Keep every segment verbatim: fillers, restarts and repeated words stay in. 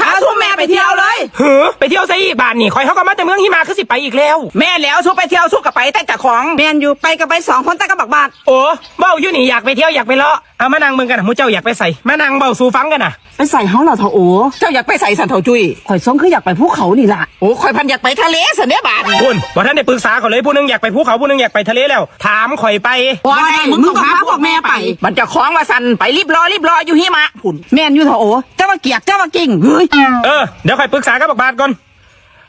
พาซุมแม่ไปเที่ยวเลย หือ ไปเที่ยวไสอีกบาดนี่ ข่อยเฮาก็มาแต่เมืองหิมะ คือสิไปอีกแล้ว แม่นแล้ว ซุไปเที่ยว ซุก็ไปแต่เจ้าของ แม่นอยู่ ไปก็ไปสองคนแต่กับบักบาด โอ้ เว้าอยู่นี่ อยากไปเที่ยว อยากไปเลาะ เอามานั่งเบิ่งกันนะ หมู่เจ้าอยากไปไส มานั่งเว้าสู่ฟังกันนะ ไปไสเฮาล่ะเฒ่าโอ เจ้าอยากไปไสสันเฒ่าจุ้ย ข่อยซ่องคืออยากไปภูเขานี่ล่ะ โอ้ ข่อยพันอยากไปทะเลสันเด้บาด พุ่น บ่ทันได้ปรึกษาเขาเลย ผู้หนึ่งอยากไปภูเขา ผู้หนึ่งอยากไปทะเลแล้ว ถามข่อยไป บ่ได้ มึงต้องพาพวกแม่ไป มันเจ้าของว่าสัน ไปริบรอริบรออยู่หิมะ พุ่น แม่นอยู่เฒ่าโอ เจ้าว่าเกียก เจ้าว่ากิ่ง เฮ้ย เออ เดี๋ยวข่อยปรึกษากับบักบาดก่อน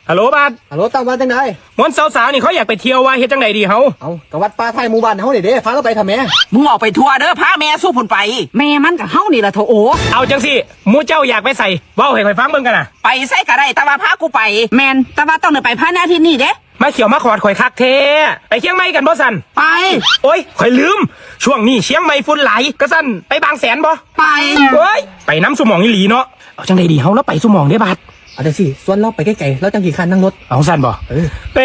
ฮัลโหลบาด ฮัลโหล ตั้ม ว่าจังใด ม่วนสาวๆนี่เขาอยากไปเที่ยวว่าเฮ็ดจังใดดีเฮา เอา กะวัดป่าท้ายหมู่บ้านเฮานี่เด้ พาเราไปทำแหม มึงออกไปทั่วเด้อ พาแม่สู้พุ่นไป แม่มันกับเฮานี่ล่ะเฒ่าโอ เอาจังซี่ หมู่เจ้าอยากไปไส เว้าให้ข่อยฟังเบิ่งกันน่ะ ไปไสก็ได้ แต่ว่าพากูไป แม่น แต่ว่าต้องได้ไปภายในอาทิตย์นี้เด้ มาเขียวมาขอดข่อยคักแท้ ไปเชียงใหม่กันบ่สัน ไป โอ้ย ข่อยลืม ช่วงนี้เชียงใหม่ฝุ่นหลาย กะสันไปบางแสนบ่ ไป โอ้ย ไปนำซุหม่องอีหลีเนาะ เอาจังใดดีเฮา ลาวไปซุหม่องเด้บาด เอาจังซี่ ส่วนลาวไปไกลๆ ลาวจังขี้คร้านนั่งรถ เอาซั่นบ่ เออ ไป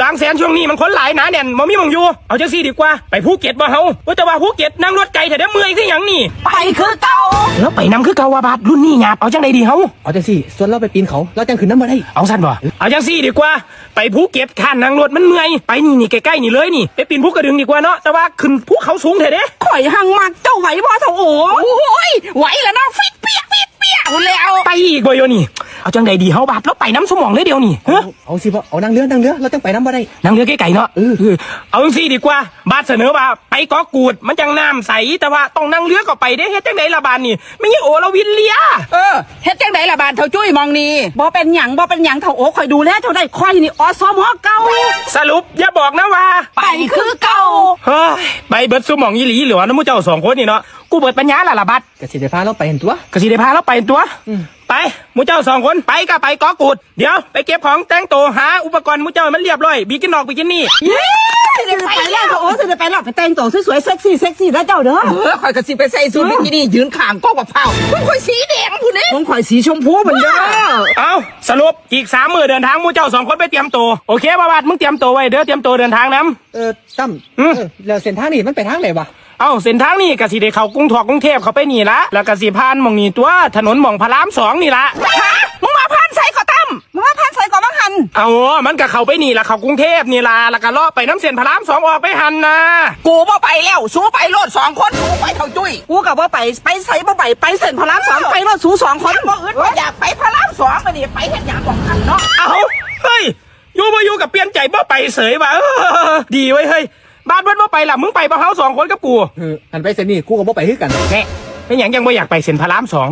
บางแสนช่วงนี้มันคนหลายหนาแน่น บ่มีหม่องอยู่ เอาจังซี่ดีกว่า ไปภูเก็ตบ่เฮา ว่าแต่ว่าภูเก็ตนั่งรถไกลแท้เด้ เมื่อยคือหยังนี่ ไปคือเก่า ลาวไปนำคือเก่าว่าบาด รุ่นนี้หยาบ เอาจังใดดีเฮา เอาจังซี่ ส่วนลาวไปปีนเขา ลาวจังขึ้นนำบ่ได้ เอาซั่นบ่ เอาจังซี่ดีกว่า ไปภูเก็ตคันนั่งรถมันเมื่อย ไปนี่นี่ใกล้ๆนี่เลยนี่ ไปปีนภูกระดึงดีกว่าเนาะ แต่ว่าขึ้นภูเขาสูงแท้เด้ ข่อยหังมักเจ้าไหวบ่เฒ่าโอ โอ้ย ไหวแล้วเนาะ ฟิตเปียก ฟิตเปียก พู้นแล้ว ไปอีกบ่โยนี่ เอาจังใดดีเฮาบาด ลาวไปนำซุหม่องเลยเดี๋ยวนี้ เฮ้อ เอาสิบ่ เอานั่งเรือ นั่งเรือ ลาวจังไปนำบ่ได้ นั่งเรือไกลๆเนาะ เออ เออ เอาจังซี่ดีกว่า บาดเสนอว่าไปเกาะกูด มันจังน้ำใส แต่ว่าต้องนั่งเรือก็ไปเด้ เฮ็ดจังใดล่ะบาดนี่ แม่นหยังโอลาวินเลีย เออ เฮ็ดจังใดล่ะบาดเฒ่าจุ้ยหม่องนี่ บ่เป็นหยัง บ่เป็นหยังเฒ่าโอ ข่อยดูแลเจ้าได้ ข่อยนี่ อสม เก่า สรุปอย่าบอกนะว่า ไปคือเก่า เฮ้ย ไปเบิดซุหม่องอีหลีหรือว่านะหมู่เจ้าสองคนนี่เนาะ กูเบิดปัญญาแล้วล่ะบาด กะสิได้พาลาวไปหั่นตั่ว กะสิได้พาลาวไปหั่นตั่ว อืม ไป หมู่เจ้าสองคน ไปกะไปเกาะกูด เดี๋ยวไปเก็บของแต่งตัว หาอุปกรณ์หมู่เจ้าให้มันเรียบร้อย บิกินนอกบิกินี่ เย้ สิได้ไปแล้วเฒ่าโอ สิได้ไปแล้ว ไปแต่งตัวสวยๆ เซ็กซี่ เซ็กซี่นะเจ้าเด้อ เออ ข่อยกะสิไปใส่ชุดบิกินี่ยืนข้างกองบักพร้าว ของข่อยสีแดงพู้นเด้ ของข่อยสีชมพูเหมือนเด้อ เอา สรุปอีกสามมื้อเดินทาง หมู่เจ้าสองคนไปเตรียมตัว โอเคบ่บาด มึงเตรียมตัวไว้เด้อ เตรียมตัวเดินทางนำ เออ ตั้ม อืม เออ แล้วเส้นทางนี่มันไปทางไหนวะ เอ้า เส้นทางนี่กะสิได้เข้ากรุงทอกกรุงเทพฯเข้าไปนี่ละ แล้วกะสิผ่านหม่องนี่ตั่ว ถนนหม่องพระรามสองนี่ละ ฮะ มึงว่าผ่านไสก็ตั้ม มึงว่าผ่านไสก็บังหัน เอา มันกะเข้าไปนี่ละ เข้ากรุงเทพฯนี่ละ แล้วกะเลาะไปนำเส้นพระรามสองออกไปหั้นนะ กูบ่ไปแล้ว สู้ไปโลดสองคน สู้ไปเฒ่าจุ้ย กูกะบ่ไป ไปไสบ่ไป ไปเส้นพระรามสอง ไปโลดสู้สองคน บ่อึดบ่อยากไปพระรามสอง บัดนี้ไปเฮ็ดหยังหม่องหั้นเนาะ เอ้า เฮ้ย อยู่บ่อยู่กะเปลี่ยนใจบ่ไปเสยว่ะ เออ ดีเว้ยเฮ้ย บาดเพิ่นบ่ไปล่ะ มึงไปบ่ เฮาสองคนกับกู เออ อันไปเส้นนี้กูกะบ่ไปคือกัน แน่ เป็นหยังจังบ่อยากไปเส้นพระรามสอง